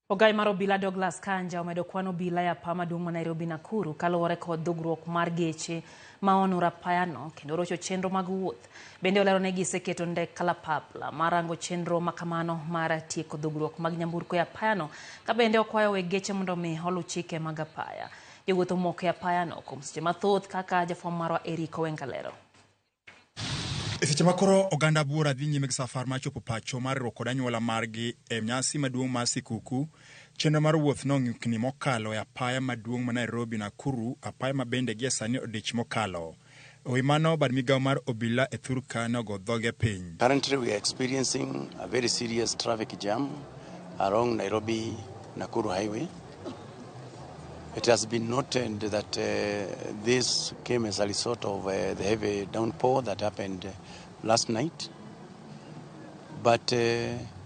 Ogai mar obila Douglas Kanja omedo kwan obila e apaya maduong' ma Nairobi Nakuru kaluwore kod dhugruok mar geche ma onuro apayano kendo rocho chenro mag wuoth. Bende olero ni giseketo ndek kalapapla mar rango chenro makamano mar tieko dhugruok mag nyamburko e apayano ka bende okwayo weg geche mondo mi oluw chike mag apaya. Jowuoth omoko e apayano kuom seche mathoth kaka jafwambo marwa Eric Owenga lero. E seche ma koro oganda buora dhi nyime gi safar mar chopo pacho mar riwruok kod anyuola margi e nyasi maduong' mar sikuku, chenro mar wuoth nong'ikni mokalo e apaya maduong' ma Nairobi Nakuru, apaya ma bende gie sani odich mokalo. E wi mano, bad migawo mar obila e thurka ne ogo dhoge piny. Currently we are experiencing a very serious traffic jam along Nairobi Nakuru Highway. It has been noted that this came as a result of the heavy downpour that happened last night. But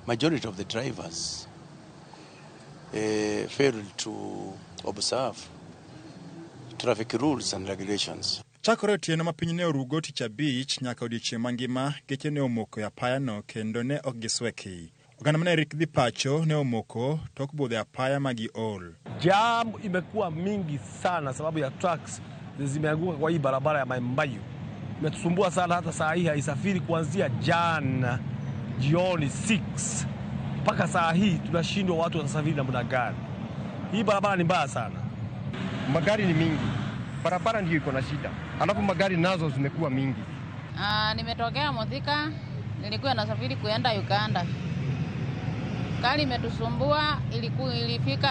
majority of the drivers failed to observe traffic rules and regulations. Chakore otieno ma piny ne orugo tich abich nyaka odiechieng' mangima, geche ne omoko e apayano kendo ne ok gisweki. Oganda mane rik dhi pacho ne omoko tok budho e apaya ma giol. Jam imekuwa mingi sana sababu ya trucks zimeanguka kwa hii barabara ya Mai Mahiu. Imetusumbua sana, hata saa hii haisafiri kuanzia jana jioni 6 mpaka saa hii tunashindwa watu watasafiri namna gani. Hii barabara ni mbaya sana. Magari ni mingi, barabara ndio iko na shida, alafu magari nazo zimekuwa mingi. Nimetokea Muthika, nilikuwa nasafiri kuenda Uganda. Gari imetusumbua, ilifika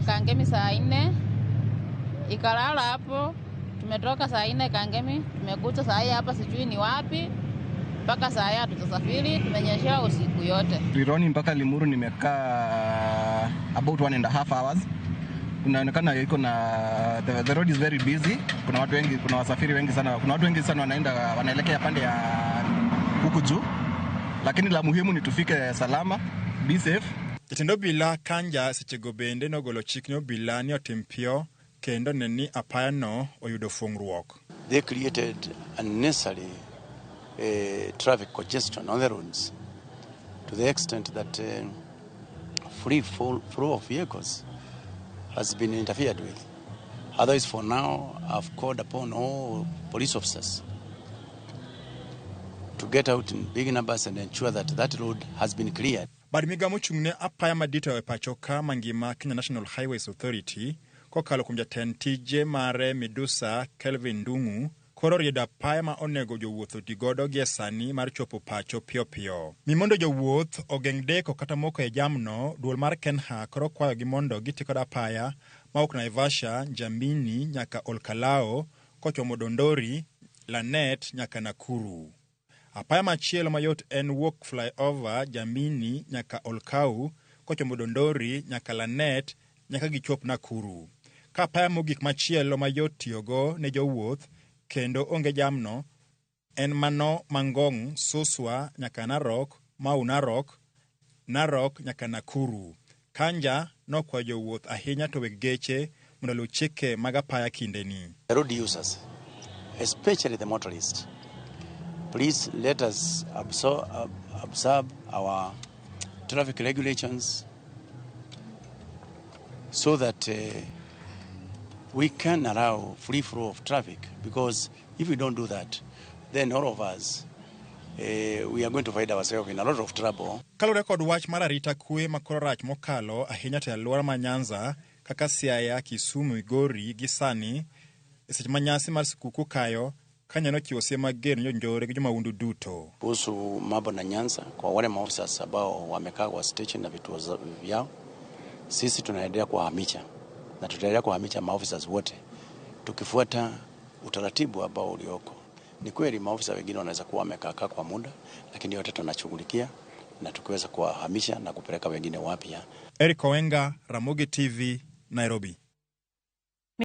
Kangemi saa 4, ikalala hapo. Tumetoka saa 4 Kangemi, tumekuja saa hii hapa sijui ni wapi. Mpaka saa hii hatutasafiri, tumenyeshewa usiku yote. Rironi mpaka Limuru nimekaa about 1.5 hours. Kunaonekana iko na the road is very busy. Kuna watu wengi, kuna wasafiri wengi sana. Kuna watu wengi sana wanaelekea pande ya huku juu. Lakini la muhimu ni tufike salama, be safe. Jatend obila Kanja sechego bende nogolo chik ne obila ni otim piyo kendo ne ni apayano oyudo fung'ruok. They created unnecessary traffic congestion on the roads to the extent that free flow of vehicles has been interfered with. Otherwise, for now, I've called upon all police officers to get out in big numbers and ensure that that road has been cleared. Bad migawo mochung' ne apaya madito e pacho ka mangima Kenya National Highways Authority kokalo kuom jatend tije mare Midusa Kelvin Ndung'u koro riedo apaya ma onego jowuoth oti godo gie sani mar chopo pacho piyo piyo. Mi mondo jowuoth ogeng' deko kata moko e jamno, duol mar KENHA koro kwayogi mondo giti kod apaya mawuok Naivasha, Njambini nyaka Olkalou kochomo Dondori, Lanet nyaka Nakuru. Apaya machielo mayot en wuok flyover Jambini nyaka Olkau kochomo Dondori nyaka Lanet nyaka gichop Nakuru. Ka apaya mogik machielo mayot tiyogo ne jowuoth kendo onge jamno en mano Mangong Suswa nyaka Narok, Mau Narok, Narok nyaka Nakuru. Kanja nokwayo jowuoth ahinya to weg geche mondo oluw chike mag apaya kindeni. Road users, especially the motorists, please let us observe our traffic regulations so that we can allow free flow of traffic, because if we don't do that, then all of us, we are going to find ourselves in a lot of trouble. Kaluwore kod wach mar arita kwe ma koro rach mokalo ahinya to e alwora ma Nyanza kaka Siaya, Kisumu, Migori gi sani e seche ma nyasi mar sikuku kayo, Kanja nochiwo siem mager ne jonjore gi jomahundu duto. Kuhusu mambo na Nyanza, kwa wale maofisa ambao wamekaa kwa station na vituo vyao, sisi tunaendelea kuwahamisha na tutaendelea kuwahamisha maofisa wote tukifuata utaratibu ambao ulioko. Ni kweli maofisa wengine wanaweza kuwa wamekaa kwa muda, lakini yote tunashughulikia na tukiweza kuwahamisha na kupeleka wengine wapya. Eric Owenga, Ramogi TV, Nairobi.